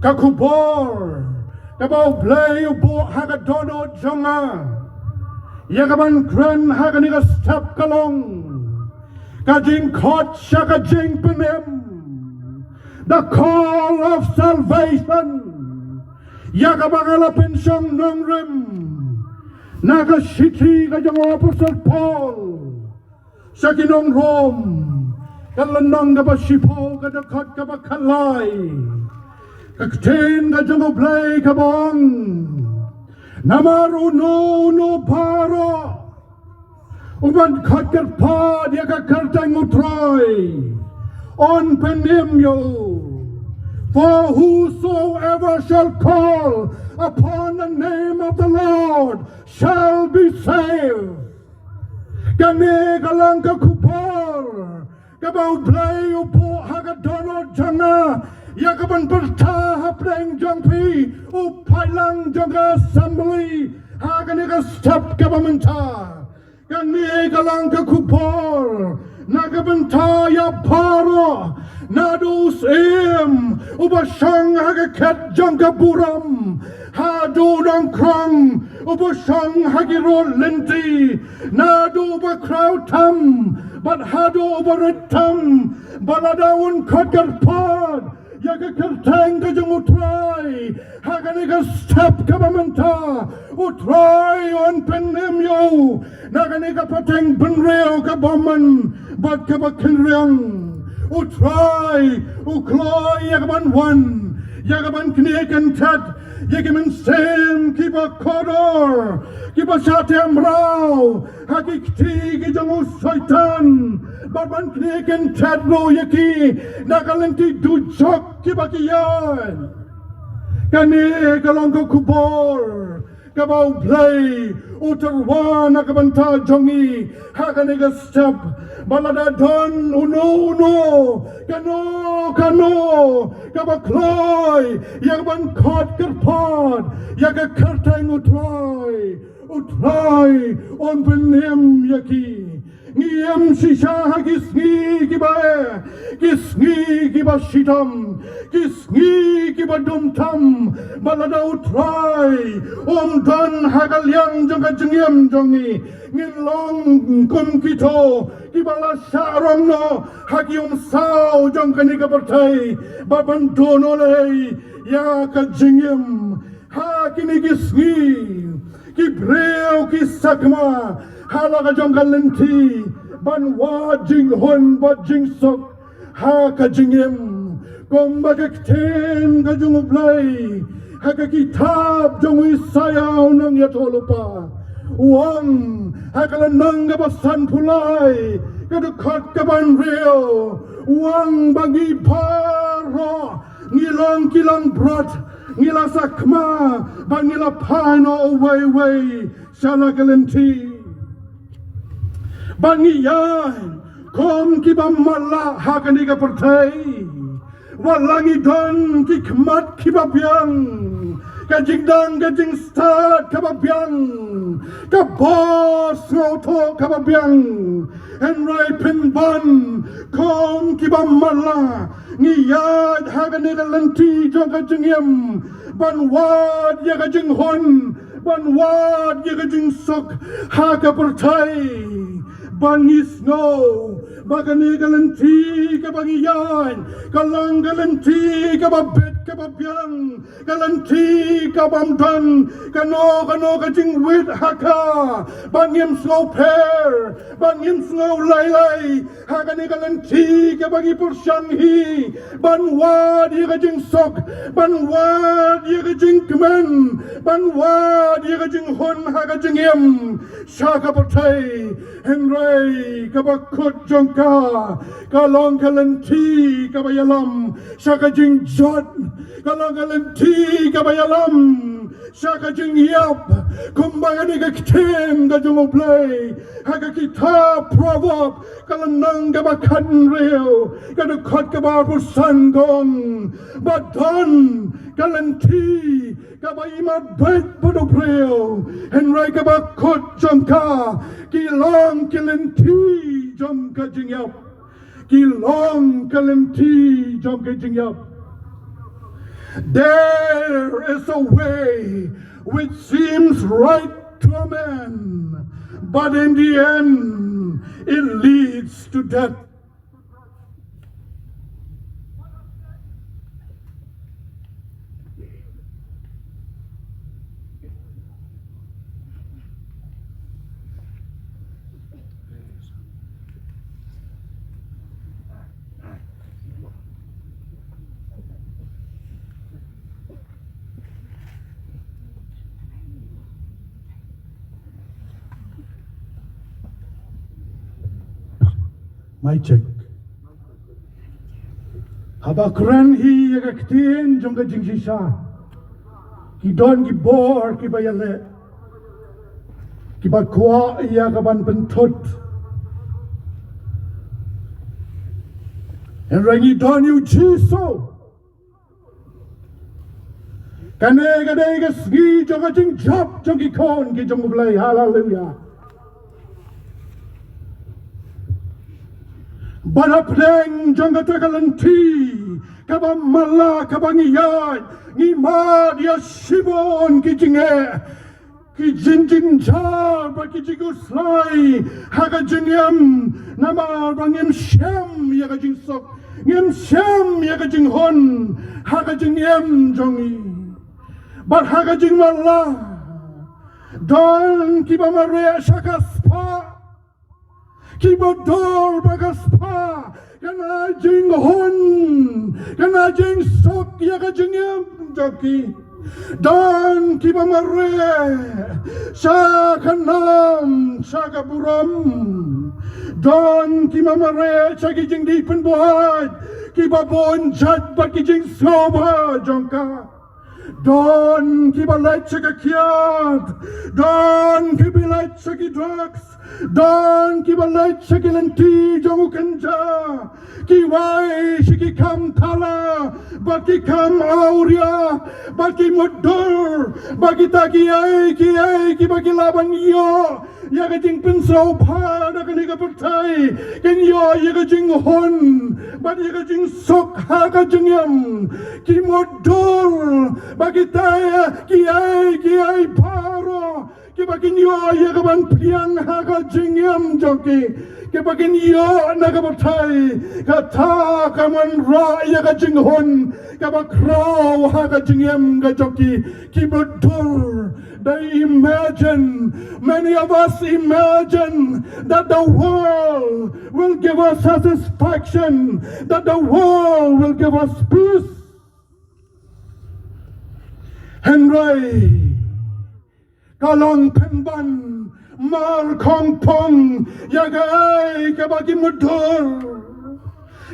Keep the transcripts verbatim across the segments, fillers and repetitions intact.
Ka khubor kaba U Blei u buh ha ka dohnud jong nga ïa kaban kren ha kane ka step ka long ka jingkhot sha ka jingpynim, the call of salvation, ïa kaba nga la pynshong nongrim na ka shithi ka jong u Apostol Paul sha ki nong Rom, ka lynnong kaba shiphew, ka dkhot kaba khatlai. Ka ktien ka jong U Blei kaba ong, namar uno uno baroh uban khot kyrpad ïa ka kyrteng U Trai, un pynim ïa u. For whosoever shall call upon the name of the Lord shall be saved. Kane ka long ka khubor kaba U Blei u buh ha ka dohnud jong nga ïa kaban pyrta hapdeng jong phi, u paidlang jong ka assembly, ha kane ka step kaba mynta. Kane ka long ka khubor na ka bynta ïa baroh, naduh u syiem uba shong ha ka khet jong ka burom, haduh u nongkhrong uba shong ha ki rud lynti, naduh uba khraw tam bad haduh uba rit tam, ba lada un khot kyrpad ïa ka kyrteng ka jong U Trai ha kane ka step kaba mynta, U Trai un pynim ïa u na kane ka pateng bynriew ka bymman bad kaba kynriang. U Trai u kloi ïa kaban wan, ïa kaban knieh kynthet ïa ki mynsiem kiba kordor, kiba shah teh mraw ha ki kti ki jong u Soitan, bad ban knieh kynthet ruh ïa ki na ka lynti dujok kiba ki ïaid. Kane ka long ka khubor kaba U Blei u tyrwa na ka bynta jong ngi ha kane ka step, ba lada don uno uno, kano kano kaba kloi ïa kaban khot kyrpad ïa ka kyrteng U Trai, U Trai un pynim ïa ki. Ngi im shisha ha ki sngi kiba eh, ki sngi kiba shitom, ki sngi kiba dum tam, ba lada U Trai um don ha ka liang jong ka jingim jong ngi, ngin long kum kito kiba la shah rong noh ha ki umsaw jong kane ka pyrthei, ba ban duh noh lei ïa ka jingim. Ha kine ki sngi ki briew ki sakma ha la ka jong ka lynti ban wad jinghun bad jingsuk ha ka jingim. Kumba ka ktien ka jong U Blei ha ka kitab jong u Isaïah u nongïathuhlypa u ong ha ka lynnong kaba sanphew lai, ka dkhot kaba hynriew, u ong ba ngi baroh ngi long ki langbrot, ngi la sakma bad ngi la phai noh uwei uwei sha la ka lynti. Bad ngi ïaid kum kiba matlah ha kane ka pyrthei. Wat la ngi don ki khmat kiba biang, ka jingdang ka jingstad kaba biang, ka bor sngewthuh kaba biang, hynrei pynban kum kiba matlah ngi ïaid ha kane ka lynti jong ka jingim ban wad ïa ka jinghun, ban wad ïa ka jingsuk ha ka pyrthei. Bad ngi sngew ba kane ka lynti kaba ngi ïaid ka long ka lynti kaba bit kaba biang, ka lynti ka bym don kano kano ka jingwit ha ka. Ba ngim sngewpher, ba ngim sngew lailai ha kane ka lynti kaba ngi pyrshang hi ban wad ïa ka jingsuk, ban wad ïa ka jingkmen, ban wad ïa ka jinghun ha ka jingim sha ka pyrthei. Hynrei kaba kut jong ka ka long ka lynti kaba ïalam sha ka jingjot, ka long ka lynti kaba ïalam sha ka jingïap. Kumba kane ka ktien ka jong U Blei ha ka kitab Proverb ka lynnong kaba khathynriew, ka dkhot kaba arphew san ka ong ba don ka lynti kaba imat beit bad u briew, hynrei kaba kut jong ka ki long ki lynti jong ka jingïap. Ki long ka lynti jong ka jingïap. There is a way which seems right to a man, but in the end it leads to death. Mic check. Haba kren hi ïa ka ktien jong ka jingshisha, ki don ki bor kiba ïaleh, kiba kwah ïa ka ban pynthut. Hynrei ngi don ïa u Jisu. Kane ka dei ka sngi jong ka jingjop jong ki khun ki jong U Blei. Haleluya. Bad hapdeng jong kata ka lynti kaba matlah kaba ngi ïaid, ngi mad ïa shibun ki jingeh, ki jingjynjar bad ki jingkhuslai ha ka jingim, namar ba ngim shem ïa ka jingsuk, ngim shem ïa ka jinghun ha ka jingim jong ngi. Bad ha ka jingmatlah, don kiba mareh sha ka spah, kiba dur bad ka spah, kane jinghun, kane jingsuk ïa ka jingim jong ki. Don kiba mareh sha ka nam, sha ka burom. Don kiba mareh sha ki jingdih pynbuaid kiba bun jait bad ki jingsngewbha jong ka. Don kiba leit sha ka kiad, don kiba leit sha ki drugs, don kiba leit sha ki lynti jong u kynja, ki wai sha ki kam thala bad ki kam awria bad ki mutdur bad kita kiei kiei kiba ki lah ban ïoh ïa ka jingpynsngewbha da kane ka pyrthei, kin ïoh ïa ka jinghun bad ïa ka jingsuk ha ka jingim. Ki mutdur bad kita kiei kiei baroh kiba kin ïoh ïa ka ban pdiang ha ka jingim jong ki, kiba kin ïoh na ka pyrthei kata ka wanrah ïa ka jinghun kaba khraw ha ka jingim ka jong ki. Ki mutdur, they imagine, many of us imagine that the world will give us satisfaction, that the world will give us peace. Hynrei ka long pynban mar khongpong ïa kaei kaba ki mutdur.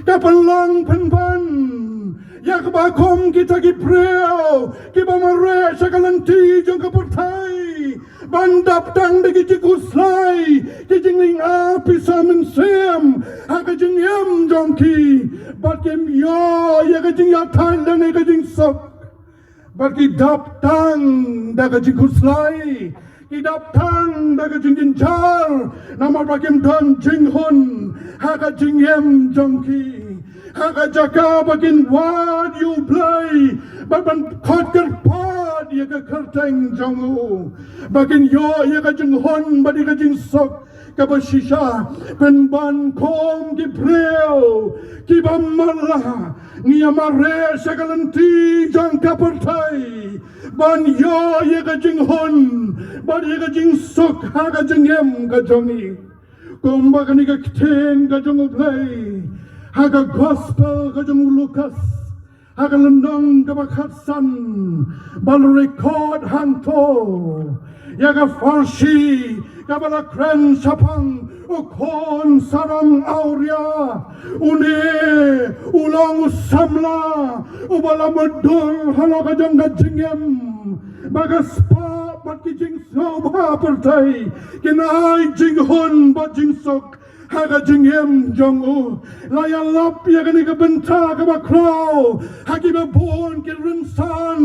Ka pynlong pynban ïa kaba kum kita ki briew kiba mareh sha ka lynti jong ka pyrthei ban dap tang da ki jingkhuslai, ki jinglynga pisa mynsiem ha ka jingim jong ki, bad kim ïoh ïa ka jingïathait lane ka jingsuk. Bad ki dap tang da ka jingkhuslai, ki dap tang da ka jingjynjar, namar ba kim don jinghun ha ka jingim jong ki. Ha ka jaka ba kin wad ïa U Blei bad ban khot kyrpad ïa ka kyrteng jong u, ba kin ïoh ïa ka jinghun bad ïa ka jingsuk kaba shisha. Pynban kum ki briew kiba matlah, ngi ïa mareh sha ka lynti jong ka pyrthei ban ïoh ïa ka jinghun bad ïa ka jingsuk ha ka jingim ka jong ngi. Kumba kane ka ktien ka jong U Blei ha ka gospel ka jong u Lukas, ha ka lynnong kaba khatsan, ba la record hangto ïa ka pharshi kaba la kren shaphang u khun sarong awria. Une u long u samla uba la mutdur halor ka jong ka jingim, ba ka spah bad ki jingsngewbha pyrthei kin ai jinghun bad jingsuk ha ka jingim jong u. La ïalap ïa kane ka bynta kaba khraw ha kiba bun ki rynsan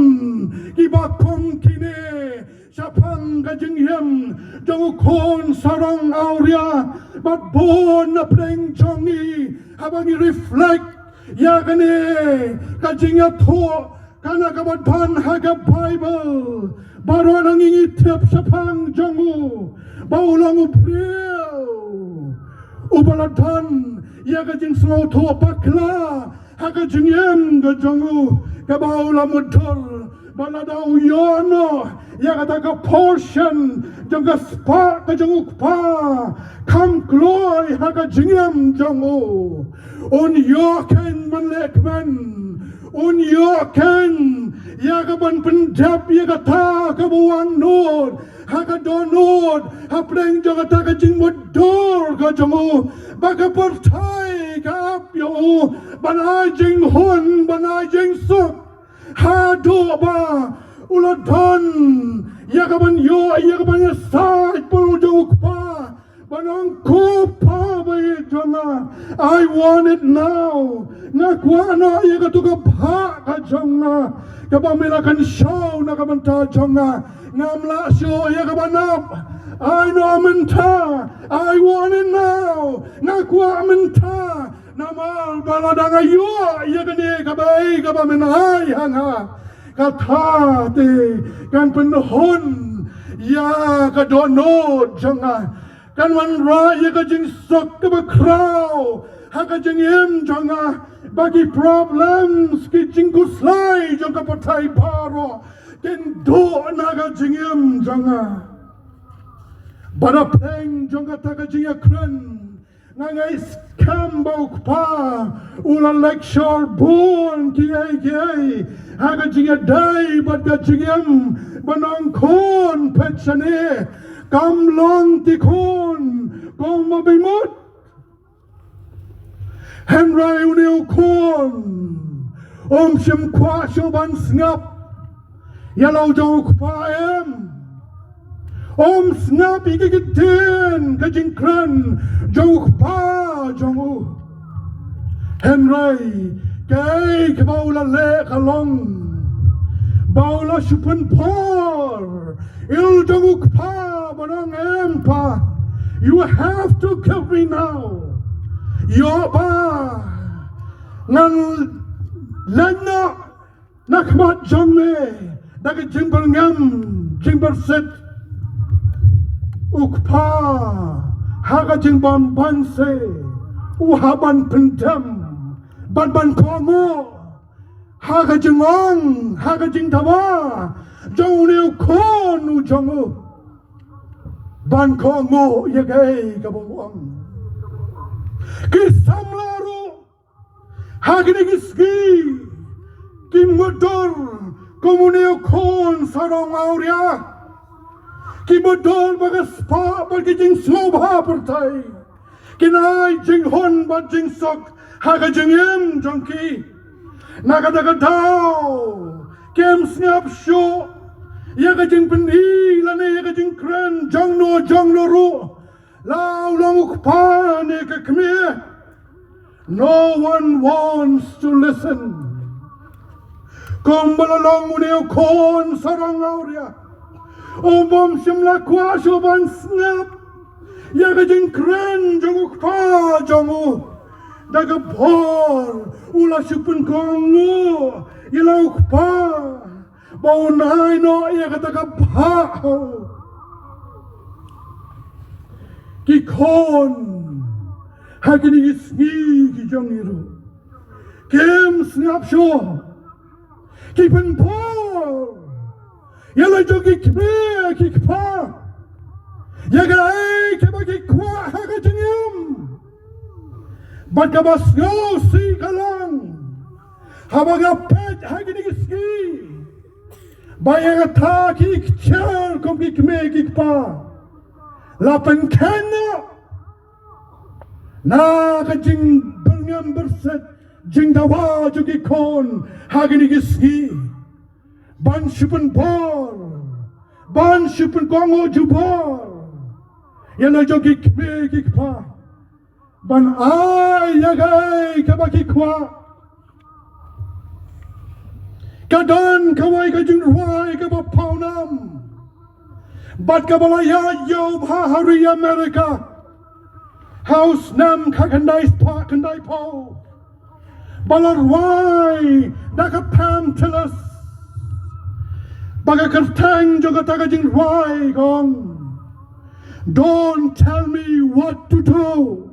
kiba kum kine shaphang ka jingim jong u khun sarong awria. Bad bun na pdeng jong ngi, haba ngi reflect ïa kane ka jingïathuh Kane kaba don ha ka Baibl, baroh ngi ngi tip shaphang jong u, ba u long u briew uba la don ïa ka jingsngewthuh bakla ha ka jingim ka jong u, kaba u la mutdur, ba lada u ïoh noh ïa kata ka portion jong ka spah ka jong u kpa, kham kloi ha ka jingim jong u. Un ïoh keiñ ban leh kmen, un ïoh keiñ ïa ka ban pyndep ïa kata kaba u angnud ha ka dohnud, hapdeng jong kata ka jingmutdur ka jong u, ba ka pyrthei ka ap ïa u ban ai jinghun, ban ai jingsuk, haduh ba u la don ïa ka ban ïoh ïa ka ban ïasaid bad u jong u kpa, ban ong, ko Pa ba ïeit jong nga, I want it now. Nga kwah noh ïa katu ka bhah ka jong nga, kaba me la kynshew na ka bynta jong nga. Ngam lah shuh ïa ka ban ap. Ai noh mynta. I want it now. Nga kwah mynta. Namar ba lada nga ïoh ïa kane kaba, kaba men ai ha nga, kata te kan pynhun ïa ka dohnud jong nga, kan wanrah ïa ka jingsuk kaba khraw ha ka jingim jong nga, ba ki problems, ki jingkhuslai jong ka pyrthei baroh kin duh na ka jingim jong nga. Bad hapdeng jong kata ka jingïakren, nga ngeit skhem ba u kpa u la lecture bun kiei kiei ha ka jingïadei bad ka jingim, ban ong, khun, peit shane, kam long te khun kumba me mut. Hynrei une u khun um shym kwah shuh ban sngap ïa la u jong u kpa em. Um sngap ïa ki ktien ka jingkren jong u kpa jong u. Hynrei kaei kaba u la leh ka long ba u la shu pynpor ïa la u jong u kpa ban ong, em pa, you have to give me now. Ïoh ba ngan leit noh na khmat jong me da ka jingbyrngem jingpyrsit. U kpa ha ka jingbymman se u hap ban pyndem bad ban kohnguh ha ka jingong, ha ka jingdawa jong une u khun u jong u, ban kohnguh ïa kaei kaba u ong. Ki samla ruh ha kine ki sngi ki mutdur kum une u khun sarong awria. Ki mutdur bad ka spah bad ki jingsngewbha pyrthei. Kin ai jinghun bad jingsuk ha ka jingim jong ki. Na kata ka daw kim sngap shuh ïa ka jingpyni lane ïa ka jingkren jong no jong no ruh, la u long u kpa ne ka kmie. No one wants to listen. Kumba la long une u khun sarong awria, u bym shym la kwah shuh ban sngap ïa ka jingkren jong u kpa jong u. Da ka bor u la shu pynkohnguh ïa la u kpa ba un ai noh ïa kata ka bhah ha u. Ki khun ha kine ki sngi ki jong ngi ruh kim sngap shuh, ki pynpor ïa la jong ki kmie ki kpa ïa kaei kaba ki kwah ha ka jingim. Bad kaba sngewsih ka long, haba nga peit ha kine ki sngi, ba ïa kata ki ktien kum ki kmie ki kpa la pynkheiñ noh na ka jingbyrngem byrsit jingdawa jong ki khun ha kine ki sngi. Ban shu pynbor, ban shu pynkohnguh jubor ïa la jong ki kmie ki kpa ban ai ïa kaei kaba ki kwah. Ka don kawei ka jingrwai kaba pawnam bad kaba la ïaid ïew bha ha ri America ha u snem khatkhyndai spah khyndaiphew, ba la rwai da ka Pam Tillis. Ba ka kyrteng jong kata ka jingrwai ka ong, "Don't tell me what to do."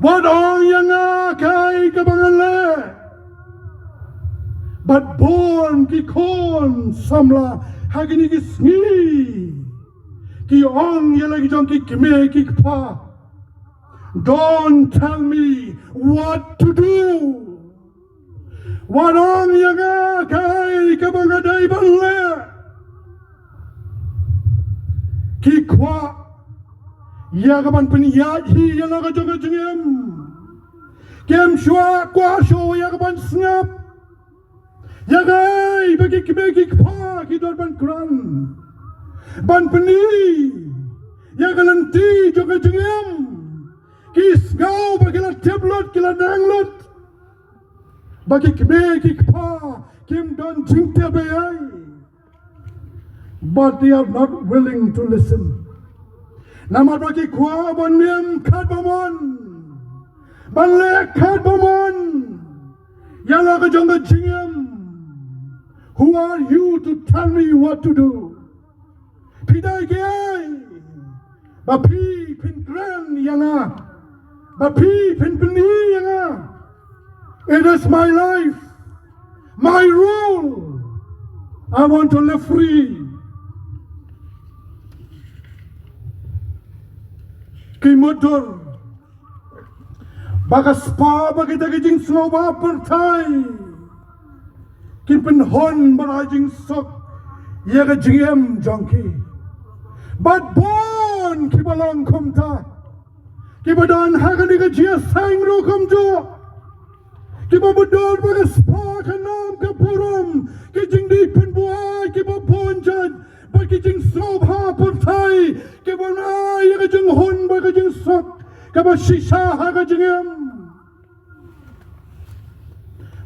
Wat ong ïa nga kaei kaba ngan leh. Bad bun ki khun samla ha kine ki sngi ki ong ïa la ki jong ki kmie ki kpa, "Don't tell me what to do." Wat ong ïa nga kaei kaba nga dei ban leh. Ki kwah ïa ka ban pynïaid hi ïa la ka jong ka jingim. Kim shym kwah shuh ïa ka ban sngap ïa kaei ba ki kmie ki kpa ki don ban kren, ban pyni ïa ka lynti jong ka jingim. Ki sngew ba ki la tip lut, ki la nang lut, ba ki kmie ki kpa kim don jingtip ei ei. But they are not willing to listen. Namar ba ki kwah ban im katba mon, ban leh katba mon ïa la ka jong ka jingim. Who are you to tell me what to do? Phi dei kiei ba phi phin kren ïa nga, ba phi phin pyni ïa nga? It is my life, my rule. I want to live free. Ki mutdur ba ka spah ba kita ki jingsngewbha pyrthei kin pynhun bad ai jingsuk ïa ka jingim jong ki. Bad bun kiba long kumta, kiba don ha kane ka jingïaseng ruh kumjuh, kiba mutdur ba ka spah, ka nam, ka burom, ki jingdih pynbuaid kiba bun jait, bad ki jingsngewbha pyrthei kiba wan ai ïa ka jinghun bad ka jingsuk kaba shisha ha ka jingim.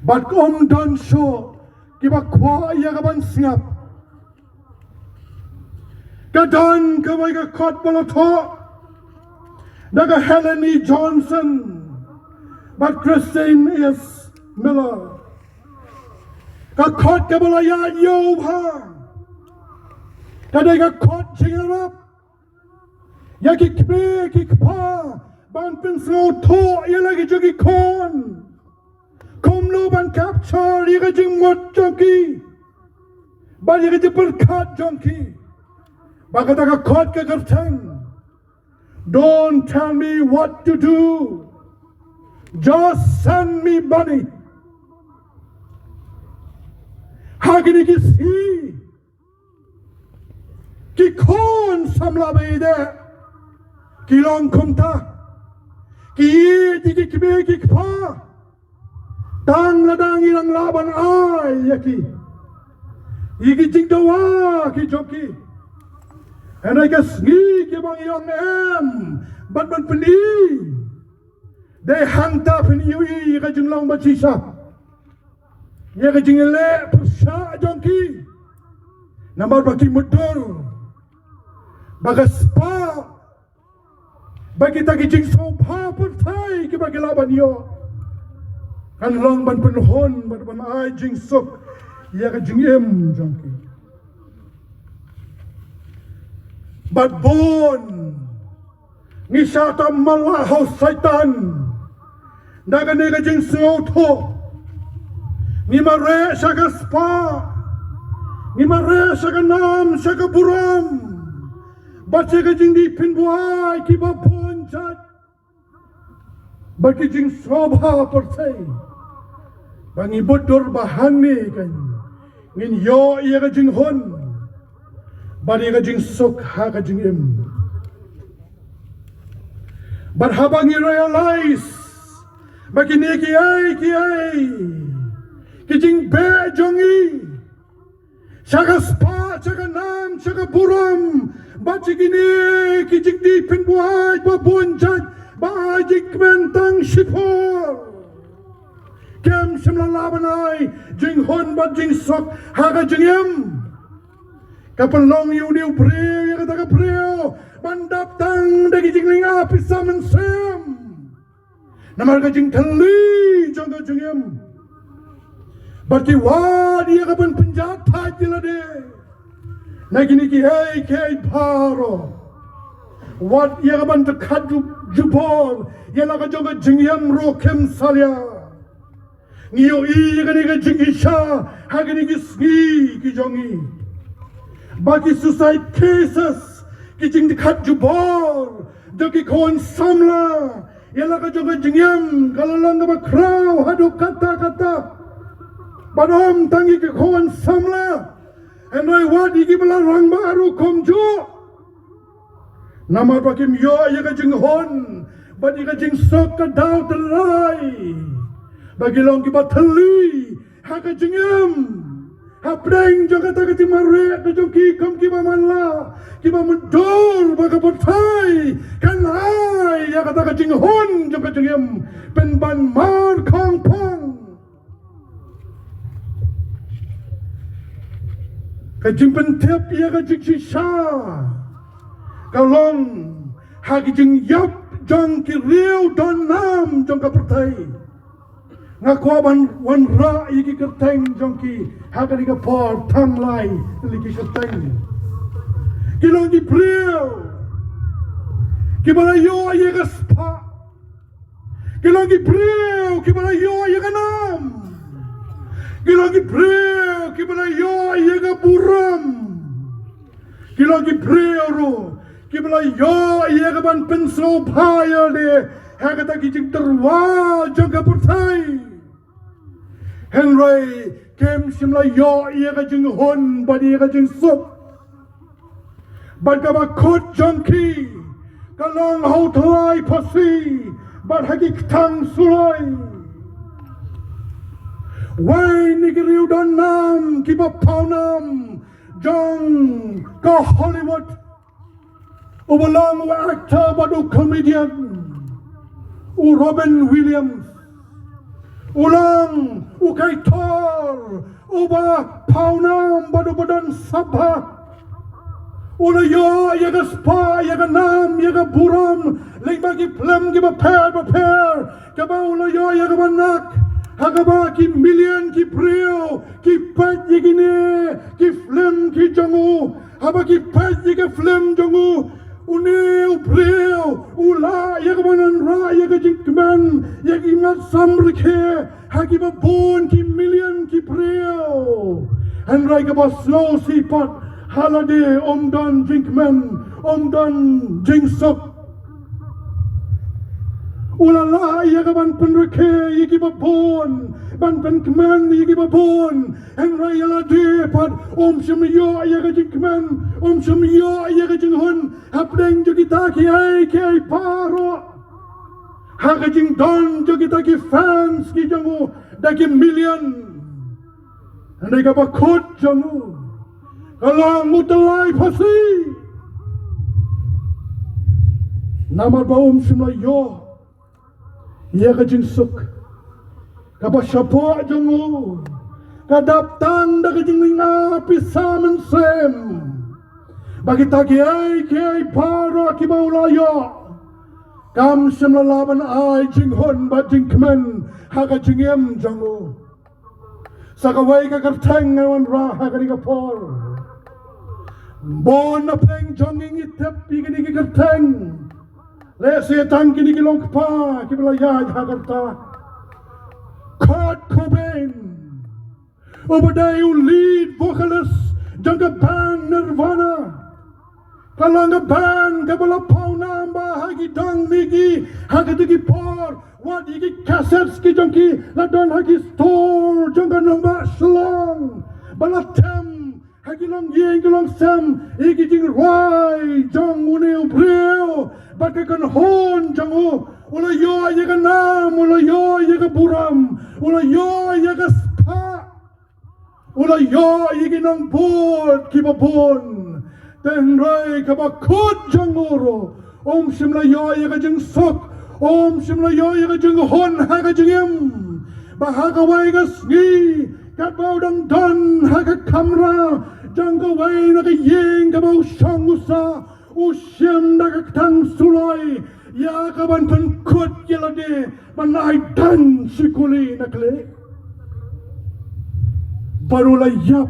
Bad ym don shuh kiba kwah ïa ka ban sngap. Ka don kawei ka kot ba la thoh da ka Helen E. Johnson bad Christine S. Miller. Ka kot kaba la ïaid ïew bha. Ka dei ka kot jingïarap ïa ki kmie ki kpa ban pynsngewthuh ïa la ki jong ki khun. Kumno ban capture ïa ka jingmut jong ki bad ïa ka jingpyrkhat jong ki. Ba kata ka kot ka kyrteng, "Don't tell me what to do. Just send me money." Ha kine ki sngi ki khun samla ba ïeit ki long kumta. Ki ïeit ïa ki kmie ki kpa. Tang lada ngi dang lah ban ai ïa ki, ïa ki jingdawa ki jong ki, hynrei ka sngi kiba ngi ong em bad ban pyni, dei hangta phin ïohi ïa ka jinglong ba shisha, ïa ka jingïaleh pyrshah jong ki. Namar ba ki mutdur ba ka spah ba kita ki jingsngewbha pyrthei kiba ki lah ban ïoh kan long ban pynhun bad ban ai jingsuk ïa ka jingim jong ki. Bad bun ngi shah tam mala ha u Soitan da kane ka jingsngewthuh. Ngi mareh sha ka spah, ngi mareh sha ka nam, sha ka burom, bad sha ka jingdih pynbuaid kiba bun jait, bad ki jingsngewbha pyrthei. Ba ngi mutdur ba hangne kan ngin ïoh ïa ka jinghun bad ïa ka jingsuk ha ka jingim. Bad haba ngi realize ba kine kiei kiei ki jingbeh jong ngi sha ka spah, sha ka nam, sha ka burom, bad sha kine ki jingdih pynbuaid ba bun jait ba ai jingkmen tang shipor, kim shym la lah ban ai jinghun bad jingsuk ha ka jingim. Ka pynlong ïa une u briew, ïa kata ka briew ban dap tang da ki jinglynga pisa mynsiem. Namar ka jingthylli jong ka jingim. Bad ki wad ïa ka ban pynjah Thait ïa lade na kine kiei kiei baroh. Wat ïa ka ban dkhot ju-, jubor ïa la ka jong ka jingim ruh kim salia. Ngi ïohi ïa kane ka jingshisha ha kine ki sngi ki jong ngi, ba ki suicide cases, ki jingdkhot jubor jong ki khun samla ïa la ka jong ka jingim ka la long kaba khraw haduh katta katta. Bad ym tang ïa ki khun samla, hynrei wat ïa kiba la rangbah ruh kumjuh. Namar ba kim ïoh ïa ka jinghun bad ïa ka jingsuk ka daw trai ba ki long kiba thylli ha ka jingim. Hapdeng jong kata ka jingmareh ka jong ki kum kiba manlah, kiba mudui ba ka pyrthei kan ai ïa kata ka jinghun jong ka jingim pynban mar khongpong. Ka jingpyntip ïa ka jingshisha ka long ha ki jingïap jong ki riew don nam jong ka pyrthei. Nga kwah ban wanrah ïa ki kyrteng jong ki ha kane ka por, tang lai tylli ki kyrteng. Ki long ki briew kiba la ïoh ïa ka spah. Ki long ki briew kiba la ïoh ïa ka nam. Ki long ki briew kiba la ïoh ïa ka burom. Ki long ki briew ruh kiba la ïoh ïa ka ban pynsngewbha ïa lade ha kata ki jingtyrwa jong ka pyrthei. Hynrei kim shym la ïoh ïa ka jinghun bad ïa ka jingsuk. Bad kaba kut jong ki ka long ha u tyllai phasi bad ha ki ktang suloi. Wei na ki riew don nam kiba paw nam jong ka Hollywood, uba long u actor bad u comedian, u Robin Williams. U long u kaitor uba paw nam bad uba don sabha. U la ïoh ïa ka spah, ïa ka nam, ïa ka burom lyngba ki film kiba pher ba pher, kaba u la ïoh ïa kaba nak, ha kaba ki million ki briew ki peit ïa kine ki film ki jong u. Haba ki peit ïa ka film jong u, une u briew u lah ïa ka ban wanrah ïa ka jingkmen ïa ki mat samrkhie ha kiba bun ki million ki briew. Hynrei kaba sngewsih pat, ha lade um don jingkmen, um don jingsuk. U la lah ïa ka ban pynrkhie ïa kiba bun, ban pynkmen ïa kiba bun. Hynrei ïa lade pat um shym ïoh ïa ka jingkmen, um shym ïoh ïa ka jinghun hapdeng jong kita kiei kiei baroh. Ha ka jingdon jong kita ki fans ki jong u da ki million. Hynrei kaba kut jong u ka long u tyllai phasi. Namar ba um shym la ïoh ïa ka jingsuk. Kaba shapoh jong u ka dap tang da ka jinglynga pisa mynsiem. Ba kita kiei kiei baroh kiba u la ïoh kam shym la lah ban ai jinghun bad jingkmen ha ka jingim jong u. Sa kawei ka kyrteng ngan wanrah ha kane ka por. Bun na pdeng jong ngi ngi tip ïa kine ki kyrteng. Lehse tang kine ki long kpa kiba la ïaid ha kata. Kurt Cobain, uba dei u lead vocalist jong ka band Nirvana. Ka long ka band kaba la paw nam bha ha ki dang mihngi ha kata ki por. Wat ïa ki cassettes ki jong ki la don ha ki store jong ka nongbah Shillong. Ba la them ha ki longïing ki longsem ïa ki jingrwai jong une u briew bad ka kynhun jong u. U la ïoh ïa ka nam, u la ïoh ïa ka burom, u la ïoh ïa ka spah. U la ïoh ïa ki nongbud kiba bun. Te hynrei kaba kut jong u ruh um shym la ïoh ïa ka jingsuk, um shym la ïoh ïa ka jinghun ha ka jingim. Ba ha kawei ka sngi katba u dang don ha ka kamra jong kawei na ka ïing kaba u shong u sah, u shim da ka ktang suloi ïa ka ban pynkut ïa lade ban ai dan shikuli na khlieh. Bad u la ïap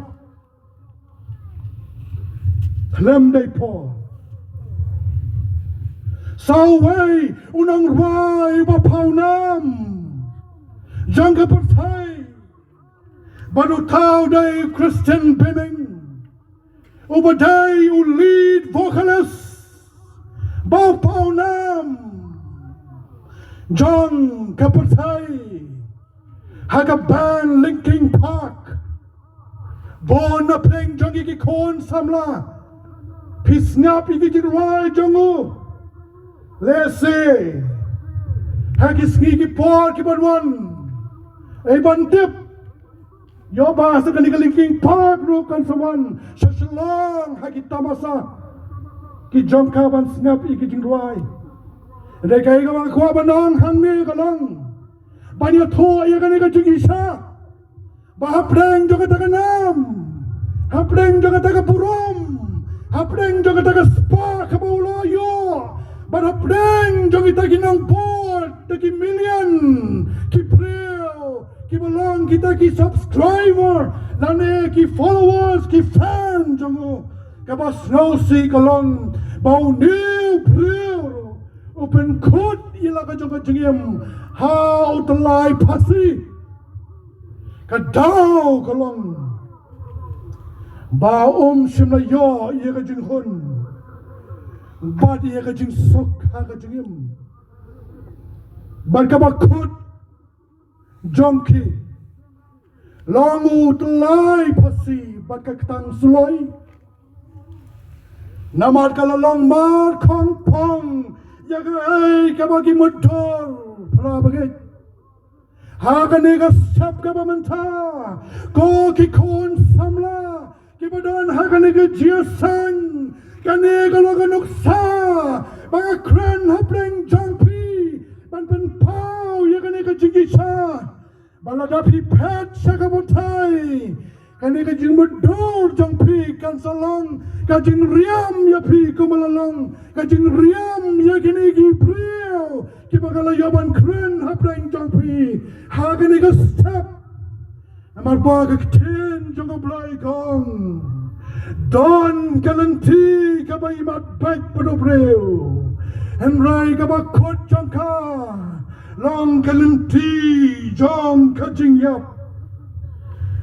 Khlem dei por. Sa uwei u nongrwai ba phaw nam jong ka pyrthei bad uta u dei Christian Bining, uba dei u lead vocalist ba phaw nam jong ka pyrthei ha ka band Linkin Park. Bun na pdeng jong ki khun samla phi sngap ïa ki jingrwai jong u. Lehse ha ki sngi ki por ki ban wan, ei ban tip ïoh ba sa kane ka Linkin Park ruh kan sa wan sha Shillong ha ki tamasa ki jong ka ban sngap ïa ki jingrwai. Dei kaei kaba nga kwah ban ong hangne ka long ban ïathuh ïa kane ka jingisha ba hapdeng jong kata ka nam, hapdeng jong kata ka burom, hapdeng jong kata ka spah kaba u la ïoh, bad hapdeng jong kita ki nongbud, kita ki million ki briew kiba long kita ki subscriber lane ki followers, ki fan jong u, kaba sngewsih ka long ba une u briew u pynkut ïa la ka jong ka jingim ha u tyllai phasi. Ka daw ka long ba um shym la ïoh ïa ka jinghun bad ïa ka jingsuk ha ka jingim. Bad kaba kut jong ki long u tyllai phasi bad ka ktang suloi. Namar ka la long mar khongpong ïa kaei kaba ki mutdur phra bangeit. Ha kane ka step kaba mynta, ko ki khun samla kiba don ha kane ka jingïaseng, kane ka long ka nuksa ba nga kren hapdeng jong phi ban pynpaw ïa kane ka jingisha. Ba lada phi phet sha ka batai, kane ka jingmutdur jong phi kan sa long ka jingriam ïa phi kumba la long ka jingriam ïa kine ki briew kiba nga la ïoh ban kren hapdeng jong phi ha kane ka step. Namar ba ka ktien jong U Blei ka ong, don ka lynti kaba imat beit bad u briew, hynrei kaba kut jong ka long ka lynti jong ka jingïap.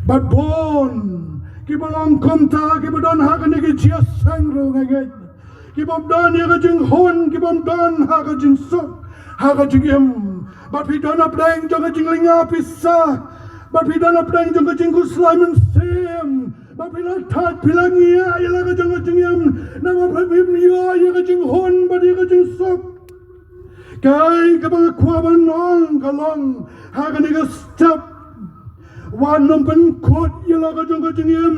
Bad bun kiba long kumta kiba don ha kane ka jingïaseng ruh nga ngeit ki bym don ïa ka jinghun, ki bym don ha ka jingsuk ha ka jingim. Bad phi don hapdeng jong ka jinglynga pisa, bad phi don hapdeng jong ka jingkhuslai mynsiem, bad phi la thait phi la ngiah ïa la ka jong ka jingim, namar phi bym ïoh ïa ka jinghun bad ïa ka jingsuk. Kaei kaba nga kwah ban ong ka long ha kane ka step, wat nym pynkut ïa la ka jong ka jingim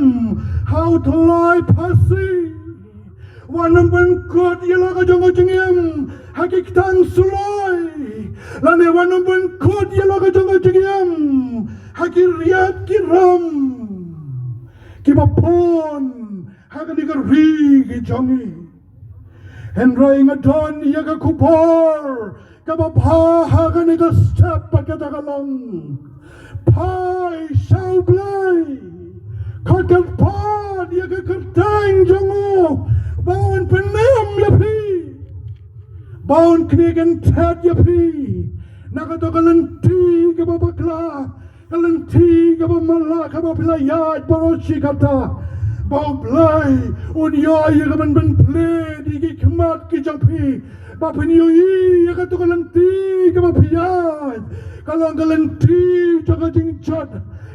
ha u tyllai phasi. Wat nym pynkut ïa la ka jong ka jingim ha ki ktang suloi, lane wat nym pynkut ïa la ka jong ka jingim ha ki riat ki ram kiba pun ha kane ka ri ka jong ngi. Hynrei nga don ïa ka khubor kaba bha ha kane ka step, bad kata ka long, phai sha U Blei, khot kyrpad ïa ka kyrteng jong u ba un pynim ïa phi, ba un knieh kynthet ïa phi na kato ka lynti kaba bakla, ka lynti kaba matlah kaba phi la ïaid baroh shi katta. Ba U Blei un ïoh ïa ka ban pynplie ïa ki khmat ki jong phi, ba phin ïohi ïa kato ka lynti kaba phi ïaid ka long ka lynti jong ka jingjot,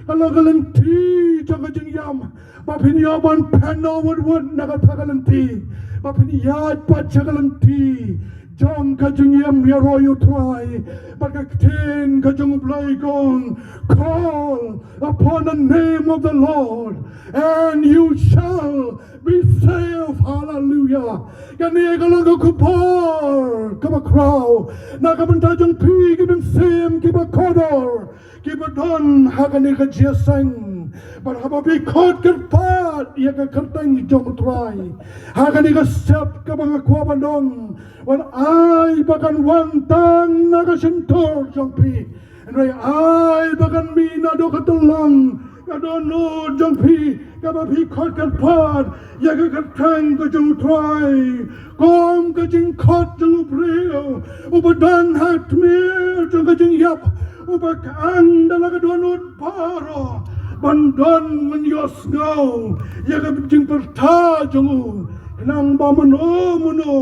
ka long ka lynti jong ka jingïam, ba phin ïoh ban pynnoh wut wut na kata ka lynti, ba phin ïaid pat sha ka lynti jong ka jingïam ïaroh ïa U Trai. Bad ka ktien ka jong U Blei ka ong, call upon the name of the Lord and you shall be saved. Hallelujah. Kane ka long ka khubor kaba khraw na ka bynta jong phi ki mynsiem kiba kordor, kiba don ha kane ka jingïaseng. Bad haba phi khot kyrpad ïa ka kyrteng jong U Trai ha kane ka step, kaba nga kwah ban ong, wat ai ba kan wan tang na ka shyntur jong phi, hynrei ai ba kan mih naduh ka tyllong Ka dohnud jong phi kaba phi khot kyrpad ïa ka kyrteng ka jong U Trai, kum ka jingkhot jong u briew uba don ha tmier jong ka jingïap, uba khang da la ka dohnud baroh ban don ban ïohsngew ïa ka jingpyrta jong u. Khnang ba mano mano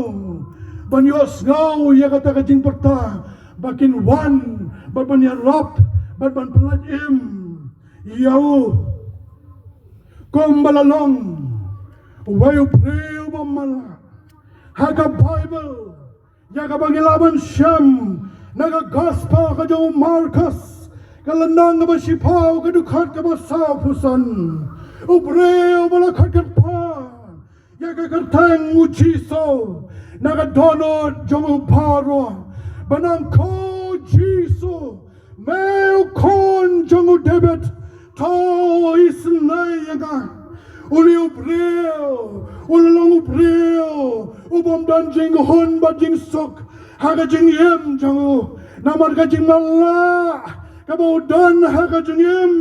ban ïohsngew ïa kata ka jingpyrta, ba kin wan bad ban ïarap bad ban pyllait im ïa u. Kumba la long uwei u briew ba malah ha ka Baibl ïa kaba ngi lah ban shem na ka Gospel ka jong u Markos, ka lynnong kaba shiphew, ka dkhot kaba sawphew san. U briew ba la khot kyrpad ïa ka kyrteng U Jisu na ka dohnud jong u baroh, ban ong, Ko Jisu, me u khun jong u David, to isynei ïa nga. Une u briew u la long u briew u bym don jinghun bad jingsuk ha ka jingim jong u, namar ka jingmalah kaba u don ha ka jingim,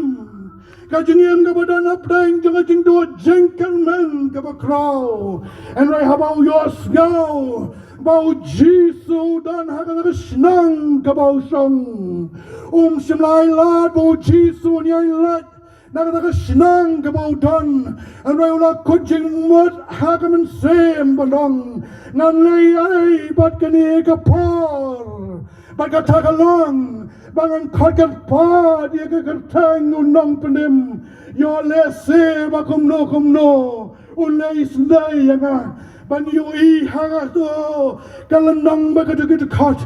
ka jingim kaba don hapdeng jong ka jingduh jingkyrmen kaba khraw. Hynrei haba u ïohsngew ba U Jisu u don ha kata ka shnong kaba u shong, um shym la ai lad ba U Jisu un ïai lait na kata ka shnong kaba u don. Hynrei u la kut jingmut ha ka mynsiem ban ong, ngan leh ei bad kane ka por bad kata ka long ba ngan khot kyrpad ïa ka kyrteng u nongpynim. Ïoh lehse ba kumno kumno un leh isynei ïa nga. Ban ïohi ha kato ka lynnong bad kato ka dkhot,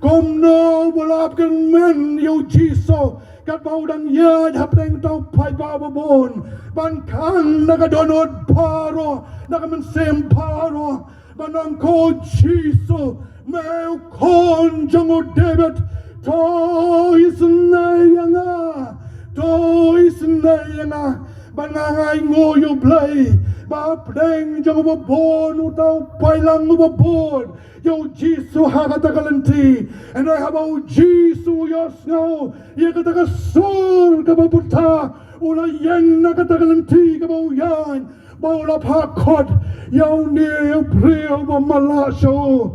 kumno ba u la ap kyrmen ïa U Jisu katba u dang ïaid hapdeng uta u paidbah babun, ban khang na ka dohnud baroh, na ka mynsiem baroh, ban ong, Ko Jisu, me u khun jong u David, to isynei ïa nga, to isynei ïa nga. Ba nga ainguh ïa U Blei ba hapdeng jong uba bun uta u pailang uba bud ïa U Jisu ha kata ka lynti. Hynrei haba U Jisu u ïohsngew ïa kata ka sur kaba pyrta, u la ïeng na kata ka lynti kaba u ïaid, ba u la phah khot ïa une u briew ba malah sha u,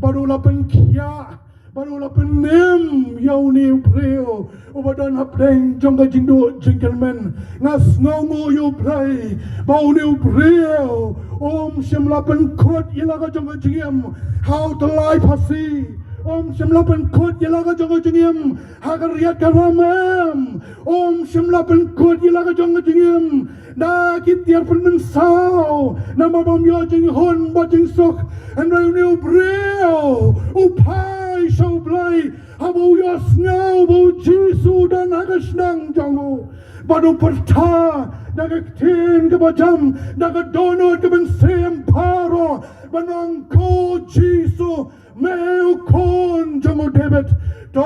bad u la pynkhiah bad u la pynim ïa une u briew uba don hapdeng jong ka jingduh jingkyrmen. Nga sngewnguh ïa U Blei ba une u briew um shym la pynkut ïa la ka jong ka jingim ha u tyllai phasi, um shym la pynkut ïa la ka jong ka jingim ha ka riat ka ram, em, um shym la pynkut ïa la ka jong ka jingim na ki tiar pynmynsaw, namar ba um ïoh jinghun bad jingsuk. Hynrei une u briew u phai sha U Blei haba u ïohsngew ba U Jisu u don ha ka shnong jong u, bad u pyrta da ka ktien kaba jam, da ka dohnud ka mynsiem baroh, ban ong, Ko Jisu, me u khun jong u David, to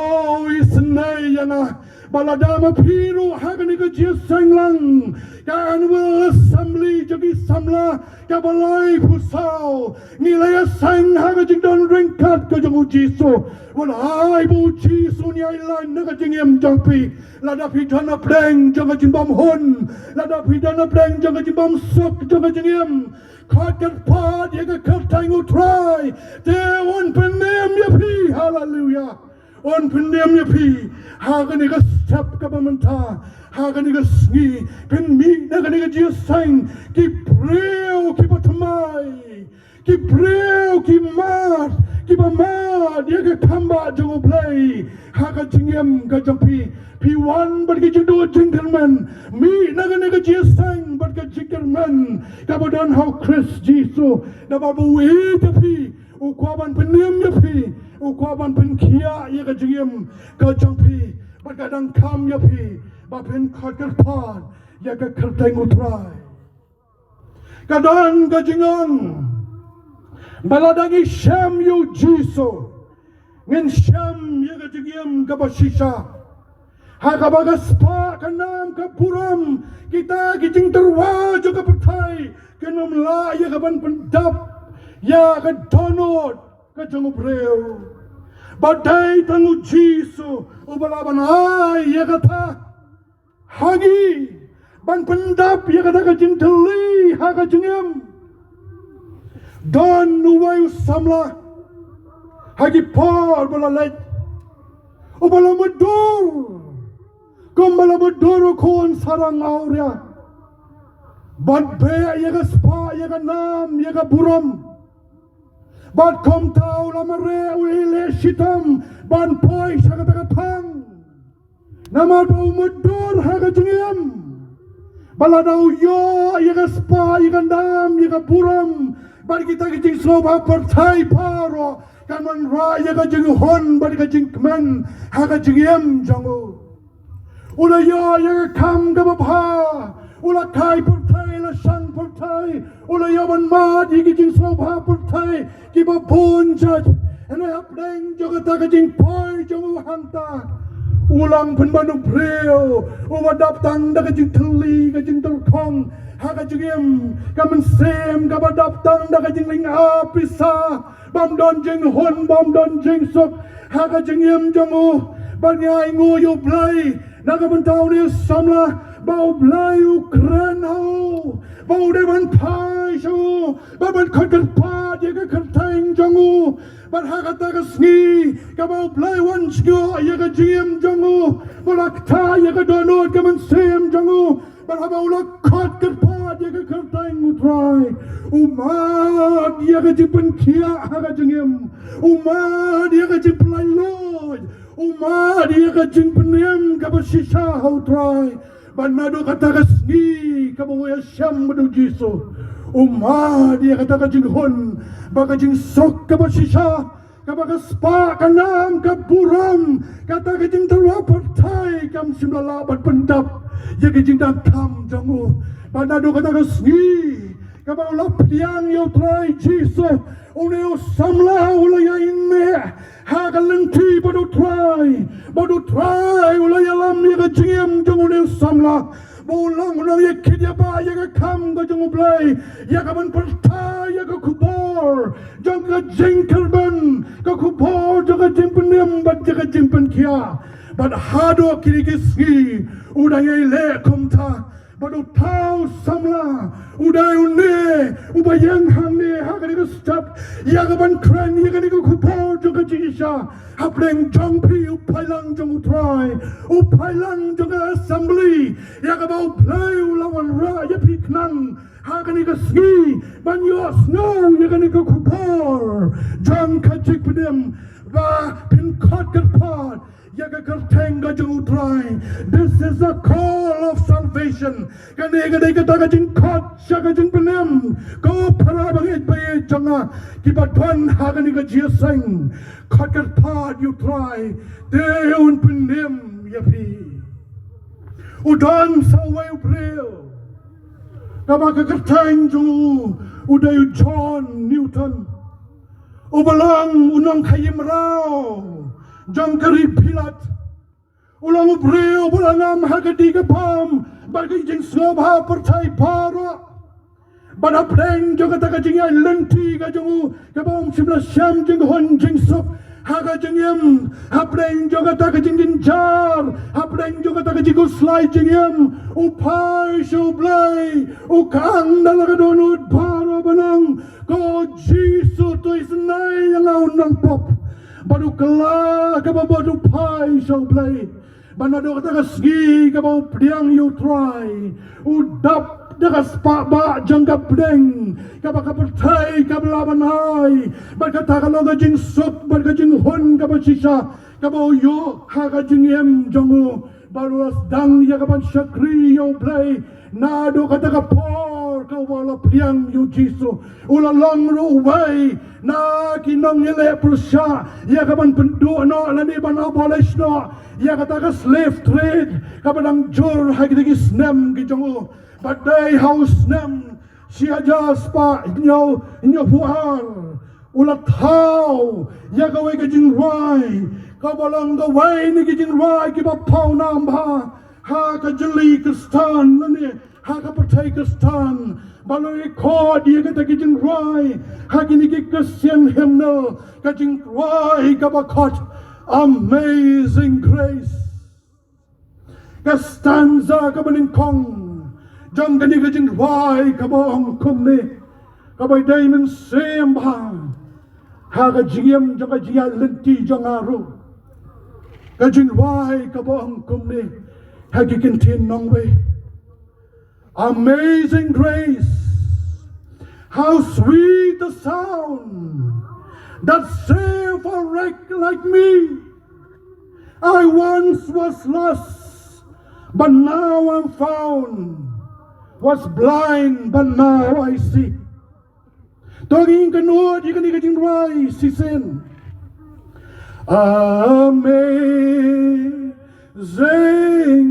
isynei ïa nga. Ba lada ma phi ruh ha kane ka jingïaseng lang ka Annual Assembly jong ki samla kaba laiphew saw, ngi la ïaseng ha ka jingdon ryngkat ka jong U Jisu. Wat ai ba U Jisu un ïailad na ka jingim jong phi. Lada phi don hapdeng jong ka jingbymhun, lada phi don hapdeng jong ka jingbymsuk jong ka jingim, khot kyrpad ïa ka kyrteng U Trai, te un pynim ïa phi. Haleluia. Un pynim ïa phi ha kane ka step kaba mynta, ha kane ka sngi. Phin mih na kane ka jingïaseng ki briew kiba thymmai, ki briew ki mad, kiba mad ïa ka khambah jong U Blei ha ka jingim ka jong phi. Phi wan bad ka jingduh jingkyrmen, mih na kane ka jingïaseng bad ka jingkyrmen kaba don ha U Khrist Jisu. Namar ba u ïeit ïa phi, u kwah ban pynim ïa phi, u kwah ban pynkhiah ïa ka jingim ka jong phi, bad ka dang kham ïa phi ba phin khot kyrpad ïa ka kyrteng U Trai. Ka don ka jingong ba lada ngi shem ïa U Jisu, ngin shem ïa ka jingim kaba shisha, ha kaba ka spah, ka nam, ka burom, kita ki jingtyrwa jong ka pyrthai kin ym lah ïa ka ban pyndap ïa ka dohnud ka jong u briew. Ba dei tang U Jisu uba lah ban ai ïa kata ha ngi. ban pyndap ïa kata ka jingthylli ha ka jingim. Don uwei u samla ha ki por ba la leit, uba la mutdur kumba la mutdur u khun sarong awria, bad beh ïa ka spah, ïa ka nam, ïa ka burom. Bad kumta u la mareh, u ïaleh shitom ban poi sha kata ka thong. Namar ba u mutdur ha ka jingim, ba lada u ïoh ïa ka spah, ïa ka nam, ïa ka burom, bad kita ki jingsngewbha pyrthei baroh, kan wanrah ïa ka jinghun bad ka jingkmen ha ka jingim jong u. U la ïoh ïa ka kam kaba bha, u la kai pyrthei, la shang pyrthei, u la ïoh ban mad ïa ki jingsngewbha pyrthei kiba bun jait. Hynrei hapdeng jong kata ka jingpoi jong u hangta, u long pynban u briew uba dap tang da ka jingthylli, ka jingtyrkhong ha ka jingim, ka mynsiem kaba dap tang da ka jinglyngap pisa, bym don jinghun, bym don jingsuk ha ka jingim jong u. Bad ngi ainguh ïa U Blei na ka bynta une u samla, ba U Blei u kren ha u, ba u dei ban phai sha u, ba ban khot kyrpad ïa ka kyrteng jong u. Bad ha kata ka sngi kaba U Blei u wan sngewthuh ïa ka jingim jong u, ba la ktah ïa ka dohnud ka mynsiem jong u, bad haba u la khot kyrpad ïa ka kyrteng U Trai, u mad ïa ka jingpynkhiah ha ka jingim, u mad ïa ka jingpynlaitluid, u mad ïa ka jingpynim kaba shisha ha U Trai. Bad naduh kata ka sngi kaba u ïashem bad U Jisu, u mad ïa kata ka jinghun bad ka jingsuk kaba shisha, kaba ka spah, ka nam, ka burom, kata ka jingtyrwa pyrthei kam shym la lah ban pyndap ïa ka jingdonkam jong u. Bad naduh kata ka sngi kaba u la pdiang ïa U Trai Jisu, une u samla u la ïaineh ha ka lynti bad U Trai, bad U Trai u la ïalam ïa ka jingim jong une u samla, ba u long u nongïakit ïabah ïa ka kam ka jong U Blei, ïa ka ban pyrta ïa ka khubor jong ka jingkyrmen, ka khubor jong ka jingpynim bad ïa ka jingpynkhiah. Bad haduh kine ki sngi u dang ïaileh kumta. Bad uta u samla u dei une uba ïeng hangne ha kane ka step ïa ka ban kren ïa kane ka khubor jong ka jingshisha hapdeng jong phi, u paidlang jong U Trai, u paidlang jong ka assembly ïa kaba U Blei u la wanrah ïa phi khnang ha kane ka sngi ban ïohsngew ïa kane ka khubor jong ka jingpynim, ba phin khot kyrpad ïa ka kyrteng ka jong U Trai. This is a call of salvation. Kane ka dei kata ka jingkhot sha ka jingpynim. Ko para bangeit baieit jong nga kiba don ha kane ka jingïaseng, khot kyrpad ïa U Trai, te un pynim ïa phi. U don sa uwei u briew kaba ka kyrteng jong u u dei u John Newton, uba long u nongkhaïi mraw jong ka ri Pilat. U long u briew uba la ngam ha ka dih ka bam bad ka jingsngewbha pyrthei baroh. Bad hapdeng jong kata ka jingïaid lynti ka jong u kaba um shym la shem jinghun jingsuk ha ka jingim, hapdeng jong kata ka jingjynjar, hapdeng jong kata ka jingkhuslai jingim, u phai sha U Blei, u khang da la ka dohnud baroh ban ong, ko Jisu, to isynei ïa nga u nongpop. Bad u kylla kaba bud u phai sha U Blei. Bad naduh kata ka sngi kaba u pdiang ïa U Trai, u dap da ka spah bah jong ka pdeng kaba ka pyrthei kam lah ban ai. Bad kata ka long ka jingsuk bad ka jinghun kaba shisha kaba u ïoh ha ka jingim jong u. Bad u la sdang ïa ka ban shakri ïa U Blei. Naduh kata ka por kaba u la pdiang ïa U Jisu, u la long ruh uwei na ki nongïaleh pyrshah ïa ka ban pynduh noh lane ban abolish noh ïa kata ka slave trade kaba dang jur ha kita ki snem ki jong u. Bad dei ha u snem shi hajar spah hynñiew, hynñiewphew ar, u la thaw ïa kawei ka jingrwai kaba long kawei na ki jingrwai kiba pawnam bha ha ka jylliew Khristan lane ha ka pyrthei Khristan. Ba la record ïa kata ka jingrwai ha kine ki Christian hymnal, ka jingrwai kaba khot Amazing Grace. Ka stanza kaba nyngkong Jong kane ka jingrwai kaba ong kumne, kaba dei mynsiem bha ha ka jingim jong ka jingïaid lynti jong nga ruh. Ka jingrwai kaba ong kumne ha ki ktien nongwei. Amazing grace, how sweet the sound that saved a wretch like me. I once was lost, but now I'm found. Was blind, but now I see. To ngin kynnoh ïa kane ka jingrwai shisien. Amazing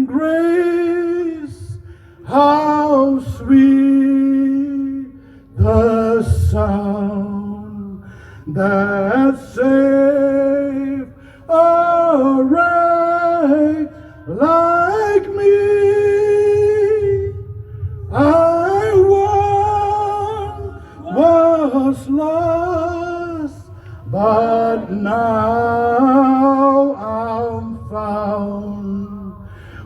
grace, how sweet the sound that saved a wretch like me. I once was lost, but now I'm found.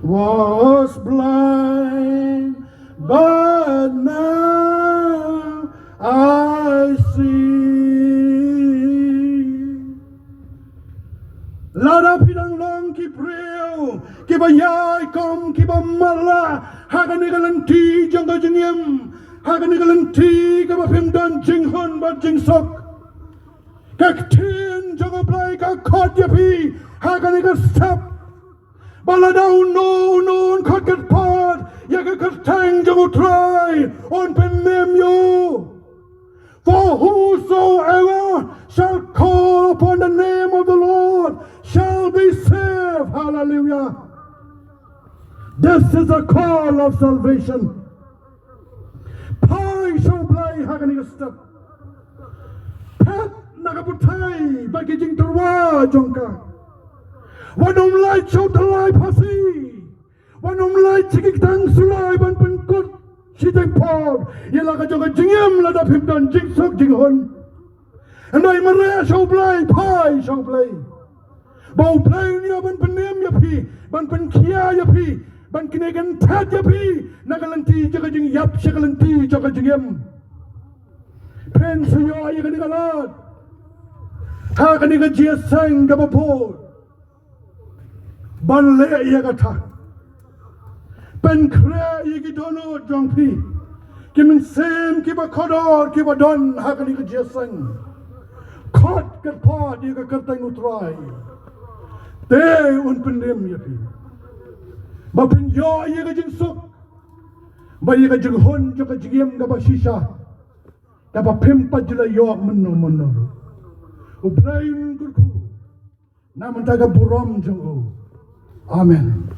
Was blind, but now I see. Lada phi dang long ki briew kiba ïai kum, kiba matlah ha kane ka lynti jong ka jingim, ha kane ka lynti kaba phim don jinghun bad jingsuk, ka ktien jong U Blei ka khot ïa phi ha kane ka step. Ba lada uno uno un khot kyrpad ïa ka kyrteng jong U Trai, un pynim ïa u. For whosoever shall call upon the name of the Lord shall be saved. Hallelujah. This is a call of salvation. Phai sha U Blei ha kane ka step. Phet na ka pyrthei bad ki jingtyrwa jong ka. Wat nym leit sha u tyllai phasi. Wat nym leit sha ki ktang sulai ban pynkut shi jingpor ïa la ka jong ka jingim lada phim don jingsuk jinghun. Hynrei mareh sha U Blei, phai sha U Blei. Ba U Blei un ïoh ban pynim ïa phi, ban pynkhia ïa phi, ban knieh kynthet ïa phi na ka lynti jong ka jingïap sha ka lynti jong ka jingim. Phin sa ïoh ïa kane ka lad ha kane ka jingïaseng kaba bud ban leh ïa kata. Pynkhreh ïa ki dohnud jong phi, ki mynsiem kiba kordor kiba don ha kane ka jingïaseng. Khot kyrpad ïa ka kyrteng U Trai, te un pynim ïa phi ba phin ïoh ïa ka jingsuk bad ïa ka jinghun jong ka jingim kaba shisha, kaba phim pat ju la ïoh mynno mynno ruh. U Blei un kyrkhu na ka bynta ka burom jong u. Amen.